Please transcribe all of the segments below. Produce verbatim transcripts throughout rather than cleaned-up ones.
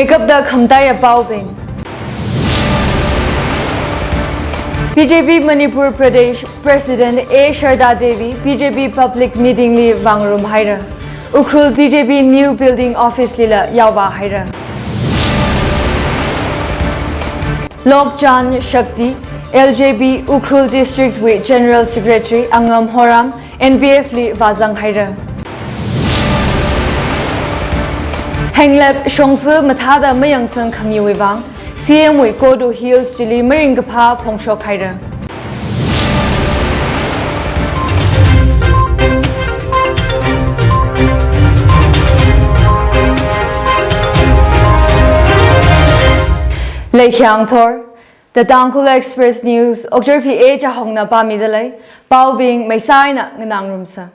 Kapda khamtaiya paobing. B J P Manipur Pradesh President A Sharda Devi B J P Public Meeting li vāngarum haira. Ukhrul B J P New Building Office lila yaovā haira. Lok Jan Shakti, L J B Ukhrul District wui General Secretary Angam Horam N P F li vāzang haira. Henglep shongfa mathāda mayangsang khamiwui vang, C M wui Kodu Hills chili maringkaphā phongshok haira. Leikhyang thor, The Tangkhul Express News, Okchar P A Chahongna pāmida lei, paobing maisai eina nganāngarumsa.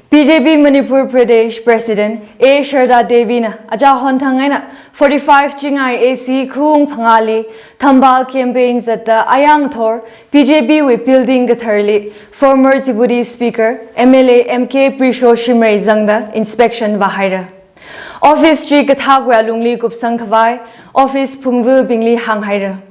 B J P Manipur Pradesh President A Sharda Devi na achahon thang eina forty-five Chingai A C Khung Phangāli Thambal Campaign zatta ayang thor B J P wui building katharli former Deputy Speaker M L A M K Prisho Shimray zangda inspection vāhaira. Office chi kathākwui alungli kupsang khavai office phungvabingli hānghaira.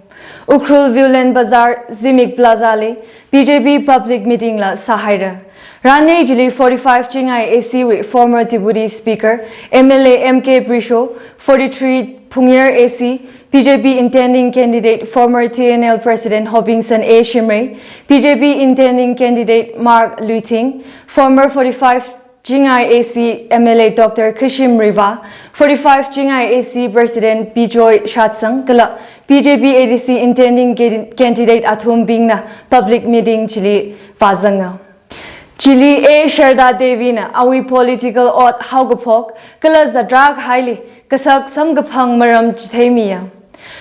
Ukhrul Viewland Bazar Zimik Plaza li B J P public meeting la sāhaira. Ranei chili forty-five Chingai A C wui former Deputy Speaker M L A M K Prisho, forty-three Phungyer A C, B J P intending candidate former T N L President Hopingson A Shimray, B J P intending candidate Mark Luithing, former forty-five Chingai A C M L A Doctor Khashim Riva, forty-five Chingai A C President Bijoy Shatsang, kala B J P A D C intending candid-, candidate athumbingna public meeting chili vāzanga. Chili A Sharda Devi na awui political ot haokaphok kala zatrā kahaili kasak samkaphang maram chitheimiya.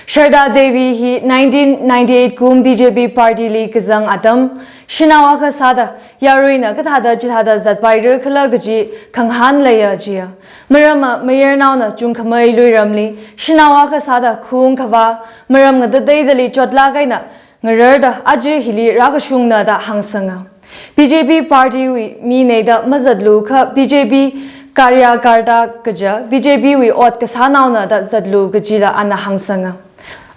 Sharda Devi hi nineteen ninety-eight kum B J P party li kazang atam, shanao akha sāda yaruina kathāda chithāda zatpaira khala kaji khangahān leiya jiya. Maramva mayarnaona chungkhamei luiramli shanao akha sāda khung khavā maram ngatateidali chotlāk eina ngararda aja hili rākashungna da hāngsanga. B J P party wui mina da mazatlu kha B J P karyakarta kaja B J P wui ot kasānaona da zatlu kajila ana hāngsanga.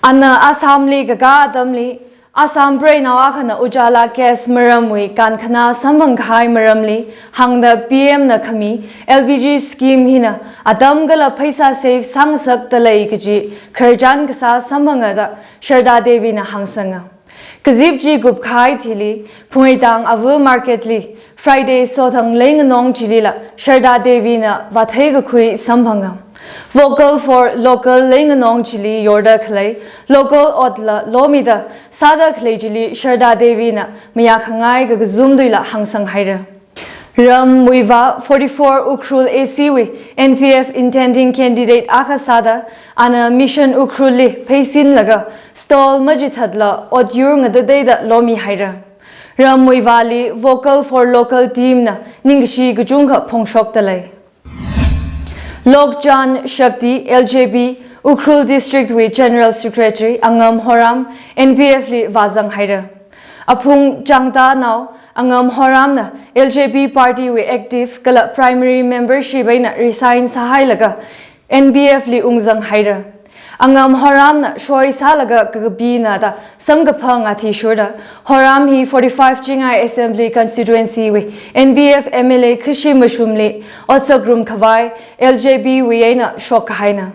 Ana Assam li kakā atamli Assam preinao akhana Ujala gas maramwui kankhana samphang kahai maramli hāngda P M na khami L P G scheme hina atam kala pheisā save sāngasakta lei kaji khararchan kasā samphanga da Sharda Devi na hāngsanga. Kazip chi kupkahai thili, Phungreitang Ava Market li, Friday sothang leinganong chilila, Sharda Devi na vāthei kakhui samphanga. Vocal for Local leinganong chili yorda khalei, local otla lomida sāda khalei chili, Sharda Devi na mayākhangai kakazum tuila hāngsang haira. Ram Muivah forty-four Ukhrul A C wui N P F intending candidate akha sāda, ana Mission Ukhrul li pheisinlaga stall machithatla otyur ngatateida lomi haira. Ram Muivah li Vocal for Local team na ningkashi kachungkha phongshokta lei. Lok Jan Shakti L J B Ukhrul District wui General Secretary Angam Horam N P F li vāzang haira. Aphung changtanao Angam Horam na L J B party wui active kala primary membership eina resign sāhailaga N P F li ungzang haira. Angam Horam na shoi sālaga kakapina da samkaphang athishurda, Horam hi forty-five Chingai Assembly Constituency wui N P F M L A khashi mashumli otsak rum khavai L J B wui eina shok kahaina.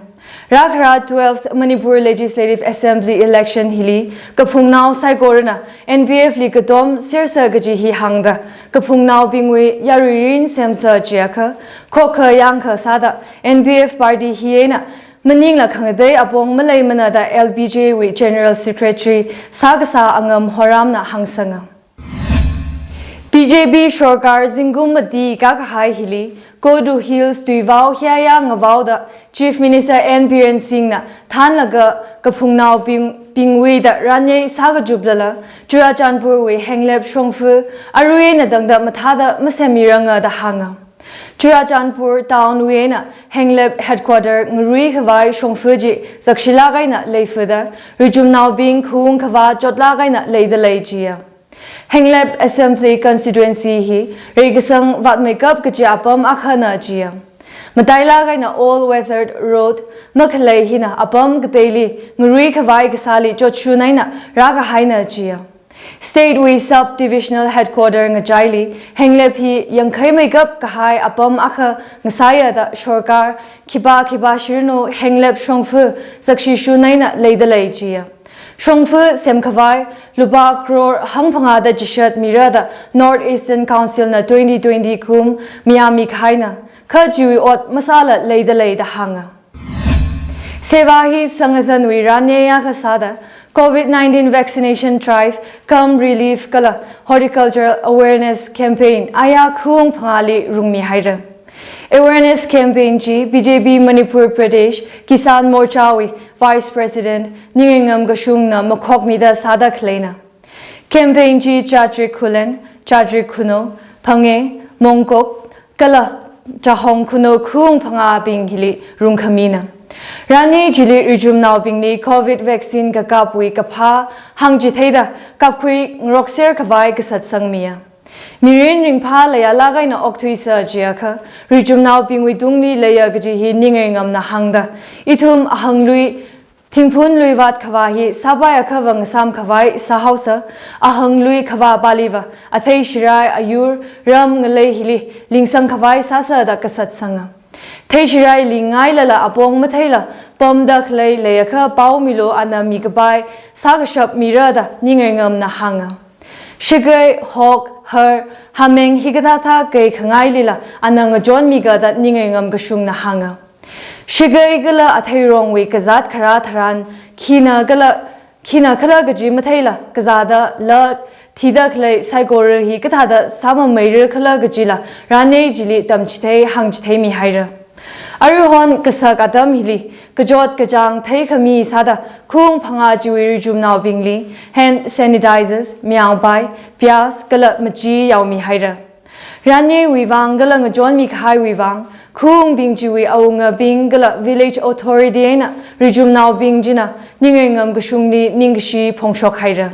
Rākhara twelfth Manipur Legislative Assembly election hili kaphungnao saikorana N P F li katom sirsa kaji hi hāngda, kaphungnaobingwui yaruirin semsa chiakha, khokha yangkha sāda N P F party hi eina maningla khangatei apong maleimana da L P J wui General Secretary sākasā Angam Horam na hāngsanga. B J P sorkar zingkum mati kākahai hili, Kodu Hills tuivao hiya ngavaoda Chief Minister N Biren Singh na thanlaga kaphungnaobing, bingwui da ranyei sākachuplala, Churachandpur wui henglep shongfa arui eina tangda mathāda masemmiranga da hānga. Churachandpur town wui eina henglep headquarter ngarui khavai shongfa chi zakshilāk eina leifada, richumnaobing khung khavā chotlāk eina leida lei jiya. Henglep Assembly Constituency hi reikasang vātmeikap kaji apam akhana jiya. Matailāk eina all weathered road makhalei hina apam kateili ngarui khavai kasāli chotshunaina rākahaina jiya. State wui Sub-Divisional Headquarter ngachaili henglep hi yangkhai meikap kahai apam akha ngasāya da sorkar khipā khipā shirno henglep shongfa zakshishun eina leidalei jiya. Shongfa semkhavai lupā crore hangphangāda chishat mira da North Eastern Council na twenty twenty kum mayāmi kahaina, kha chiwui ot masāla leidalei da hānga. Seva hi sangathanwui ranye akha sāda COVID nineteen vaccination drive cum relief kala horticultural awareness campaign aya khaung phangāli rungmihaira. Awareness campaign chi B J P Manipur Pradesh Kisan Morcha wui Vice President Ningringam Kashungna makhokmida sāda khaleina. Campaign chi Chatrik Khullen, Chatrik Khuno, Phangye, Mongkok, kala Chahong Khuno khaung phangābing hili rungkhamina. Ranye chili richumnaobingli COVID vaccine kakapwui kaphā hāngchitheida kapkhui ngarokser khavai kasatsangmiya. Mirin ringphā leiyalāk eina okthuisa jiakha, richumnaobingwui tungli leiya kaji hi Ningringamna hāngda, ithum ahanglui thingphun luivat khavā hi sāpai akhava ngasām khavai sāhaosa, ahanglui khavā paliva athei shirai ayur ram ngalei hili lingsang khavai sāsa da kasatsanga. Thei shirai lingngailala apong matheila pamda khalei leiakha pao milo, ana mikapai sākashap mira da Ningringamna hānga. Shakei, hok, har, hameng hikathāthā kei khangailila ana ngachonmiga da Ningringam Kashungna hānga. Shakei kala atheirongwui kazāt kharā tharan khina kala khina khala kaji matheila kazāda la thida khalei saikora hi kathāda sāmameira khala kajila ranye chili tamchithei hāngchitheimihaira. Aruihon kasak atam hili kachot kachāng theikhami sāda khaung phangā chiwui richumnaobingli hand sanitizers, mayangpai, piyas kala machi yaomihaira. Ranyewui vang kala ngachonmi kahaiwui vang khaungbing chiwui awungabing kala village authority eina richumnaobing china Ningringam Kashungli ningkashi phongshokhaira.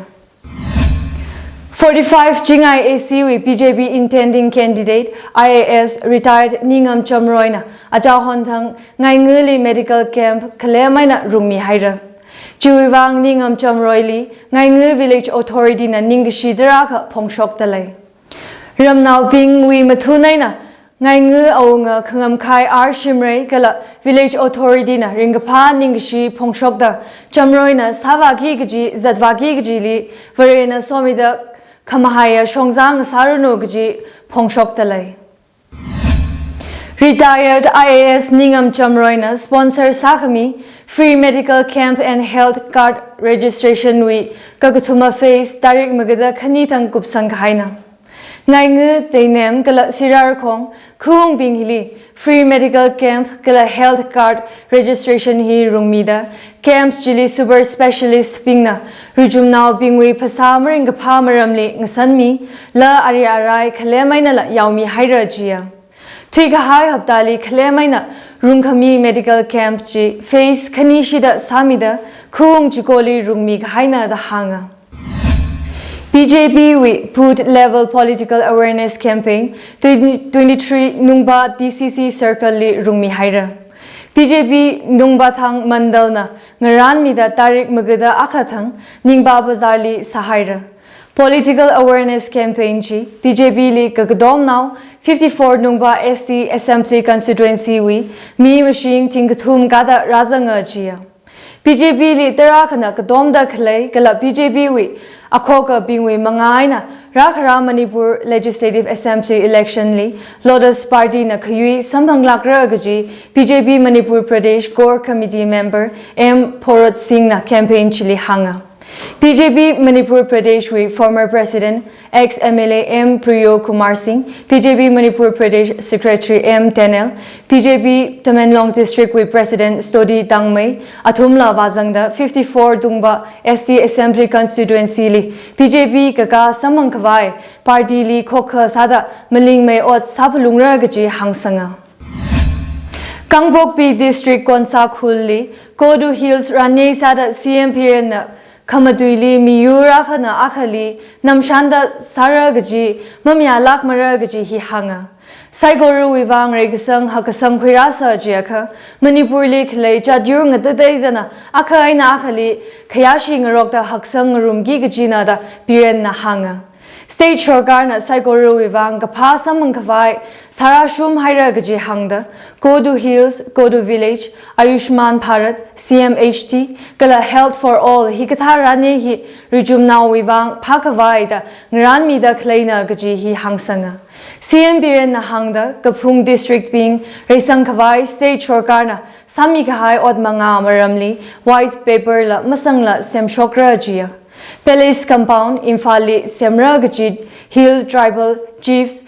Forty-five Chingai A C wui B J P intending candidate I A S retired Ningam Chamroina achahon thang Ngaingili medical camp khalem eina rungmihaira. Chiwui vang Ningam Chamroili Ngaingi village authority na ningkashi tarākha phongshokdalei. Ramnaobingwui mathun eina Ngaingi awunga Khangamkhai R Shimray kala village authority na ringkaphā ningkashi phongshokda Chamroina sāvāki kaji, zatvāki kajili Varena somida khamahaiya shongzang sāranu kaji phongshokdalei. Retired I A S Ningam Chamroina sponsor sākhami free medical camp and health card registration wui kakathuma phase tarik magada khani thang kupsang kahaina. Ngaingi, Teinem kala Sirarakhong khaungbing hili free medical camp kala health card registration hi rungmida camps chili super specialist bingna richumnaobingwui phasā maringkaphā maramli ngasanmi, la ari arai khalem einala yaomihaira jiya. Thuikahai haptali khalem eina rungkhami medical camp chi phase khani shida sāmida khaung chikoli rungmi kahaina da hānga. B J P wui Booth Level Political Awareness Campaign twenty twenty-three Nungba D C C Circle li rungmihaira. B J P Nungba Thang Mandal na ngaranmida tarik magada akha thang Ningba Bazar li sāhaira. Political awareness campaign chi B J P li kakadomnao fifty-four Nungba S T Assembly Constituency wui mi mashing thingkathum kada rāzanga jiya. B J P li tarākhana kadomda khalei kala B J P wui akhokabingwui manga eina rākhara Manipur Legislative Assembly election li Lotus Party na khayui samphanglākra kaji B J P Manipur Pradesh Core Committee member M Phorot Singh na campaign chili hānga. B J P Manipur Pradesh wui former president, ex M L A M Priyo Kumar Singh, B J P Manipur Pradesh Secretary M Daniel, B J P Tamenglong District wui President Stodi Tangmei, athumla vāzangda fifty-four Nungba S T Assembly Constituency li B J P kakā samphang khavai party li khokha sāda malingmei ot sāphalungra kaji hāngsanga. Kangpokpi District Konsa Khul li Kodu Hills ranye sāda C M Biren na khamatuili miyur akhana akhali namshanda sāra kaji mamayālākmara kaji hi hānga. Saikorawui vang reikasang hakkasang khuirāsa jiakha, Manipurli khalei jāt yur ngatateidana akha eina akhali khayāshi ngarokta haksang ngarumki kajina da Birenna hānga. State sorkarna saikorawui vang kaphā samphang khavai sārāshum haira kaji hāngda, Go to Hills, Go to Village, Ayushman Bharat, C M H T, kala Health for All hikathā rane hi richumnaowui vang phākhavai da ngarānmida khaleina kaji hi hāngsanga. C M Birenna hāngda, kaphung district bing reisang khavai state sorkarna sāmi kahai ot mangā maramli white paper la masangla semshokra jiya. Palace Compound, Imphalli semra kaji Hill Tribal Chiefs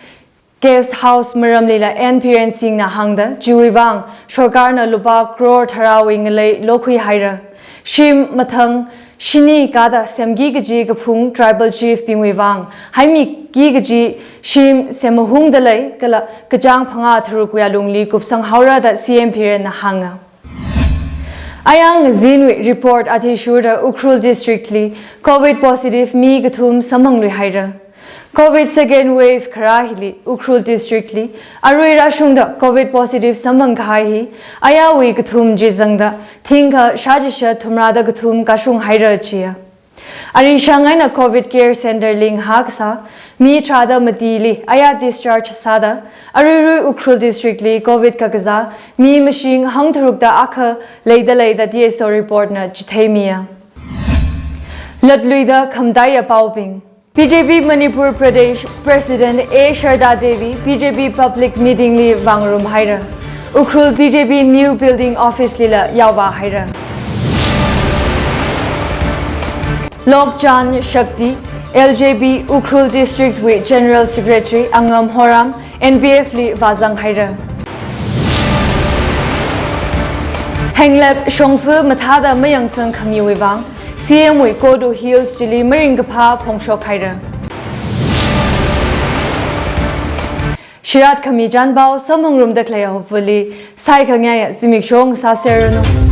Guest House maramlila N Biren Singhna hāngda, chiwui vang sorkarna lupā crore tharāwui ngalei lokhui haira. Shim mathang shini kada semki kaji kaphung tribal chief bingwui vang haimiki kaji shim semahungdalei kala kachāng phangā tharuk wuiya lungli kupsang haora da C M Birenna hānga. Aya ngazinwui report athishurda Ukhrul district li Covid positive mi kathum samphang lui haira. Covid second wave kharā hili Ukhrul district li arui rāshungda Covid positive samphang kahai hi ayawui kathum chi zangda thingkha shāchishat thumrāda kathum kashung haira jiya. Arishang eina Covid care center li ngahākasā mi tharāda matili aya discharge sāda, aruirui Ukhrul district li Covid kakazā mi mashing hangtharukda akha leidalei da D S O report na chitheimiya. Latluida khamataiya paobing. B J P Manipur Pradesh President A Sharda Devi B J P public meeting li vāngarum haira. Ukhrul B J P new building office lila yaovā haira. Lok Jan Shakti, L J B Ukhrul District wui General Secretary Angam Horam, N B F li vāzang haira. Henglep shongfa mathāda mayangsang khamiwui vang, C M wui Go to Hills chili maringkaphā phongshok haira. Shirat khami chānpao samphangrumda khalei hopefully, saikhangaya zimiksho ngasāserranu.